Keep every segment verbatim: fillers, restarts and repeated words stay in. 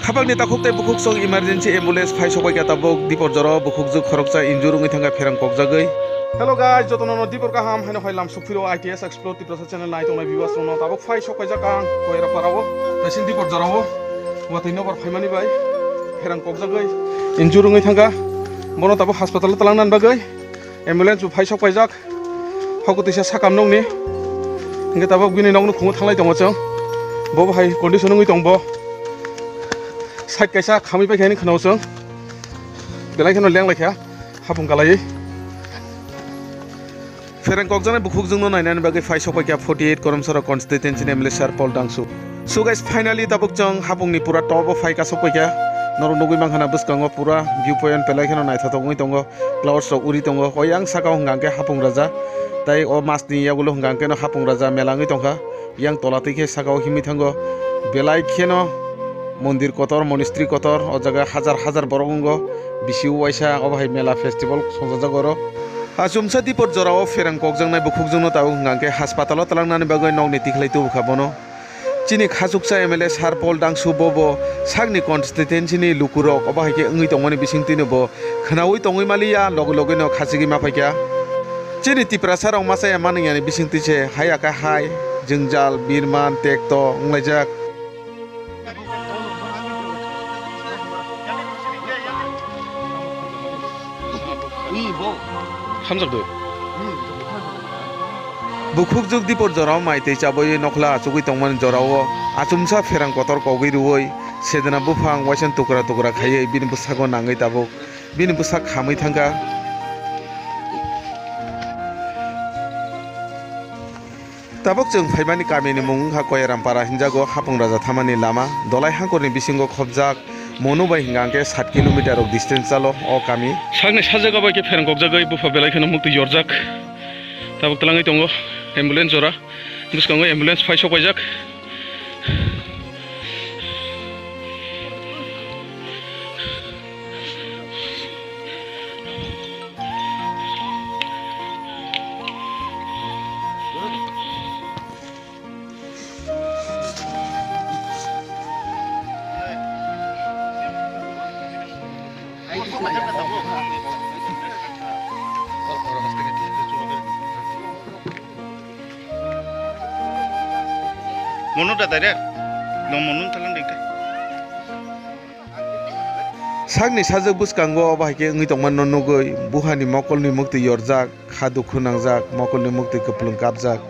Khapangni takhuk tei bukhuk song emergency ambulance phai sokpaikha tabuk Dipor jorao bukhukjwk khoroksa injure wngwi thangkha pherang kokjagwi. Hello guys, jotono no Dipor kaham haino hai lam sukphiro I T S Explore Tiprasa channel nai tongnai viewers rokno tabuk phai sokpaijak ang Koira parao. Taising Dipor jorao watwi nobar phaimani bai pherang kokjagwi injure wngwi thangkha. Bono tabuk hospital o twlangnani bagwi ambulance bo phai sokpaijak. Hoko tisa sakam nokni. Hingke tabuk bini nokni khungo thanglai tongo chwng. Bo bo hai condition wngwi tong bo. Side kaisa khamwi paikha hinwi khwnao chwng. Belai kheno lenglaikha hapung kalaiwi. Pherang kokjaknai bukhukjwkno nainani bagwi phai sokpaikha forty eight Koromsora constituency ni M L A sir Paul Dangsu. So guys, finally tabuk chwng hapungni pura top o phai kasokpaikha. Norok nugwi mankha na bwskango pura view point belai kheno naithotok wngwi tongo. Clouds rok uri tongo. O yang saka o hwnka hwnkhe hapung raja. Tai o masni yagulo hwnka hwnkhe no hapung raja mela wngwi tongkha. Yang tola twi khe saka o himwi thango. Belai kheno mondir kotor, monastery kotor. O jaga hajar hajar borok wngo. Bisi o waisa obo hai mela festival songjajago oro. Achumsa Dipor jorao pherang kokjaknai bukhukjwkno tabuk hwnka hwnkhe hospital o twlangnani bagwi nokni tikhlai tubukha bono. Chini khachuksa M L A Sir Paul Dangsu bo bo sakni constituency ni lukurok obo hai khe wngwi tongmani bisingtwino bo khwnaui tongwi maliya, loge loge no khachigwi ma phaikha. Chini Tiprasa rok masa ya manwng yani bisingtwi se hai aka hai jwngjal, birman, tekto wnglaijak. Hamjak doi. Bukhukjwk Dipor jorao mai twi chabwi nokhla achugwi tongmani jorao achumsa pherang kotor kogwi rwui sedena buphang waisa tukra tukra khaiwi bini bwskango nangwi tabuk bini bwsak khamwi thangkha. Tabuk chwng phaimani kamini mung wngkha Koyarampara hinjago, hapung raja thamani lama, Dolai hangkorni bisingo khopjak, Monu bai hwnka hwnkhe sat kilometer rok distance chalo o kami. Sakni sajak bai khe pherang kokjagwi bupha belai kheno muktwi yorjak. Tabuk twlangwi tongo ambulance jora, bwskango ambulance phai sok paijak. Mono da direct. No mono talang dikte. Sakni sajak bwskango obo hai khe wngwi tongmano nugwi, buhani mokolni muktwi yorjak, kha dukhu nangjak, mokolni muktwi kwplwng kapjak.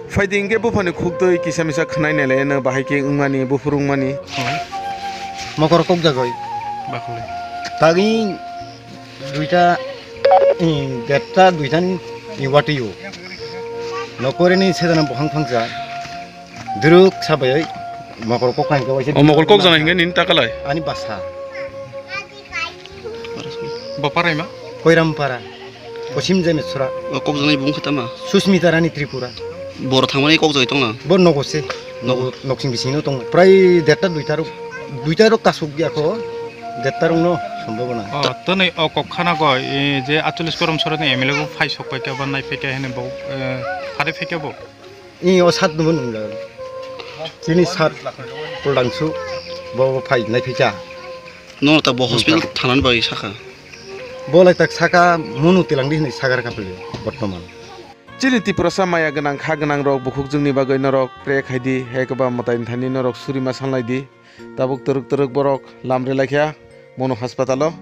Phaidi hwnkhe buphani khuktwi kisa misa khwnai nailaino bahai khe wngmani, buphuru wngmani. Mokol kokjagwi. Bakhulwi. Tagwi duita, i, detta duitani watio. Nokoreni sedana bohang phangsa. Duruk sabai mokol kok hai khe waisa. O mokol kok jana hingke nini takalai? Ani basa. Bo parai ma? Koiram para. Kosim Jemeswra. O kok jana bung khata ma? Susmita Rani Tripura. Bor thangmani kok jai tongna? Bo nogo se. Nogo. Nogo, noksing bisingno tong. Prai detta duita rok, duita rok kasuk ya ko. Detta rok no sombhabona. O, toni o kok khana ko, e, je atolish Korom Sorani M L A bo phai sok pai khe ba nai phai khe hene bo, e, phare phai khe bo. I o sat nungwi nungjak. Chini sat Kuldangsu bo phai nai phai cha. No ta bo hospital thanani bai saka. Bo lai tak saka munu tilang di hinwi sagar kapli bortoman. Chini Tiprasa maya gwnang kha gwnang rok bukhuk jwngni bagwi norok pray khai di, hai khe ba mwtai thani norok suri ma sanlai di. Tabuk twrwk twrwk borok lam rwlai kha. Mono hospital o